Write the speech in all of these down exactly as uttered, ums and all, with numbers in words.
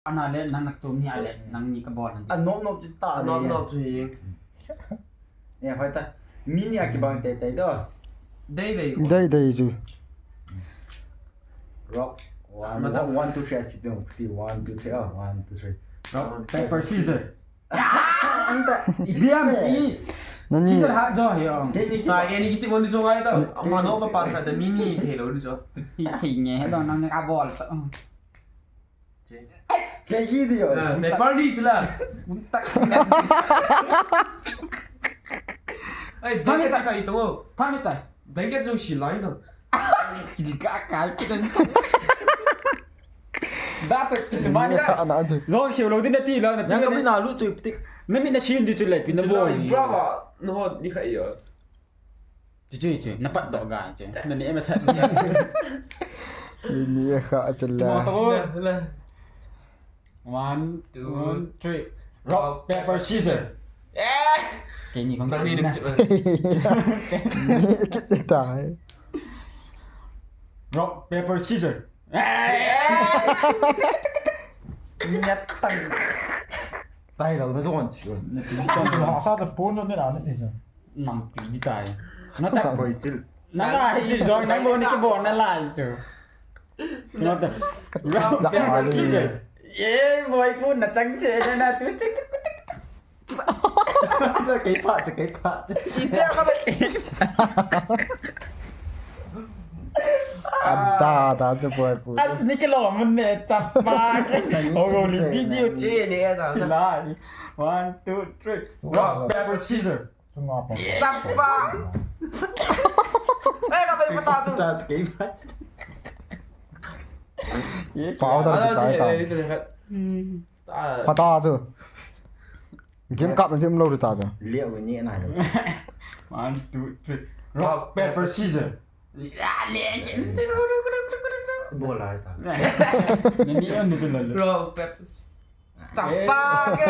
Ana le, nang nak tum ni a le, nang ni ka bol nan. A nom nom chu ta Nom nom chu hi. Ya, hoi ta. Mini a kibang te te do. Dei dei. Dei dei chu. Rock. One, one, one, two, three, I sit down. Three, one, two, three. Oh, one, two, three. Rock, paper, scissors. Anta. Biam ti. Nani. Scissors ha jo he ong. Take it. Ta ke ni kiti bon di so ngai ta. Ama no pa pa sa ta mini the lo di so. Hi thing nge he to nang ni ka bol. Take it yo. Paper di chila. Tak. Ai, blanket ka ito. Pamita. Blanket jong si lai to. Sili ka kai kitan. Data kisimani. Ana chu. Zo siu lo din na ti lo na ti. Yang kami na lu chu tik. Na mi na sin di chu le pi na bo. Brava. No ni kha yo. Chu chu chu na pat do ga chu. Na ni ema sa. Ni kha chu Ma la. to. La. One, two, three. Rock, paper, scissors. Ke ni kong Tang ni ding. Ni kit ta. Rock, paper, scissors. Nyat tang. Tai lo na zon chi. Sa ta pon ni na ni. Nang ti di tai. Na ta. Koi chil. Na lai chi zong nang bo ni ki bo na lai chu. Na ta. Rock, paper, scissors. Ye, boy pu na chang che na tu chi. Sa kei pa, sa kei pa. India ka ba. Ada da chu boy pu. As ni ki lo mun ne chapa. Oh, only video chi. Che ne ta. Lai. One, two, three. Rock, paper, scissors. Sunga pa. Chapa. Ai ka ba pa ta tu. Sa kei pa. Pau da ki chai ta. Pha ta chu. Game kap na dim lo ta chu. Liu ni na lo. One, two, three. Rock, paper, scissors. Ya, le. Bola ta. Ni ni an ni chu la. Rock, paper, scissors. Chapa ke.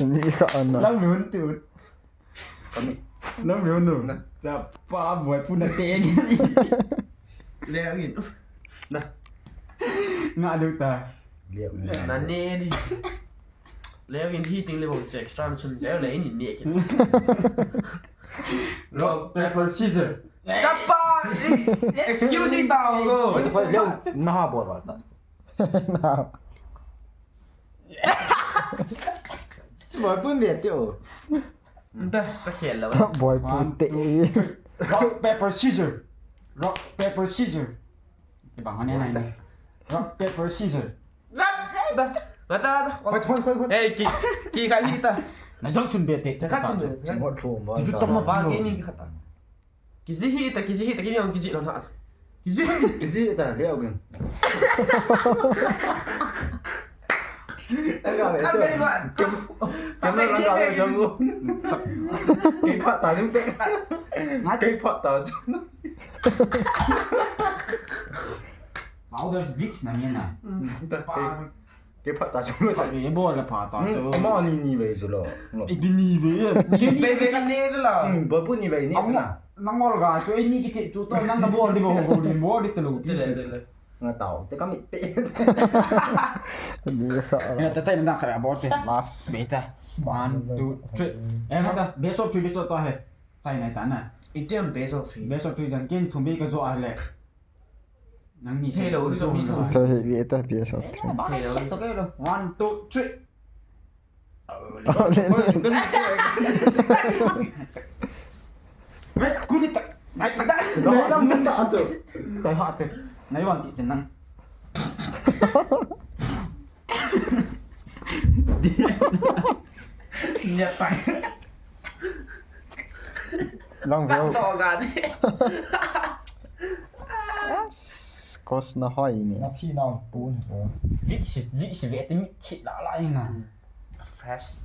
Ni kha ana. Lam nun tu. Kami. Lam nun nu. Chapa boy pu na te ni. Leo in. Na. Nga du ta. Liu ni. Na ne di. Leo in hitting le bong sex tran sun je le ni ne ki. Rock, paper, scissors. Chapa. Excuse me ta go. Koi liu na ha bol ba ta. Na. Boy pu ne ti o. Da ka khel la. Boy pu te. Rock, paper, scissors. Rock, paper, scissors. Ke bang hane nai. Rock, paper, scissors. Da da da. Koi koi koi koi. Hey ki ki ka hi ta. Na jong sun be te. Ka sun de. Mo tho mo. Ju tama Ba ki ni ka ta. Kizi hi ta kizi hi ta ki ni kizi lo na. Kizi. Kizi ta liu gin. Ka ga le. Ka be ba. Chama la ga le chama. Kei pa ta ni te. Nga kei pa ta chu. Powder mix na mina. Kei pa ta chu. Ye bo la pa ta chu. Ma ni ni ve chu lo. Ibi ni ve. Be be ka ne chu la. Ba bu ni ve ni chu na. Nang ol ga chu ni ki chu to nang na bol di bo bo di bo di telu. Tele tele. Nga tao te kami pe. Ni kha. Ina ta chai na kha bo te. Last. Beta. One, two, three. Eh, kata best of three best of to he. Chai na ta na. Itiam best of three. Best of three dan ken thum be ka jo a le. Nang ni. Hello, ni jo ni thum. To he beta best of three. Hello. One, two, three. Kuni ta. Nai ta. Nei lam mun ta chu. Tai ha te. Nai wan ti chen nang. Nia tai. Lang veo. To ga ni. Kos na hoi ni. Na thi na pun. Vik si vik si ve te mi thi la la ina. Fresh.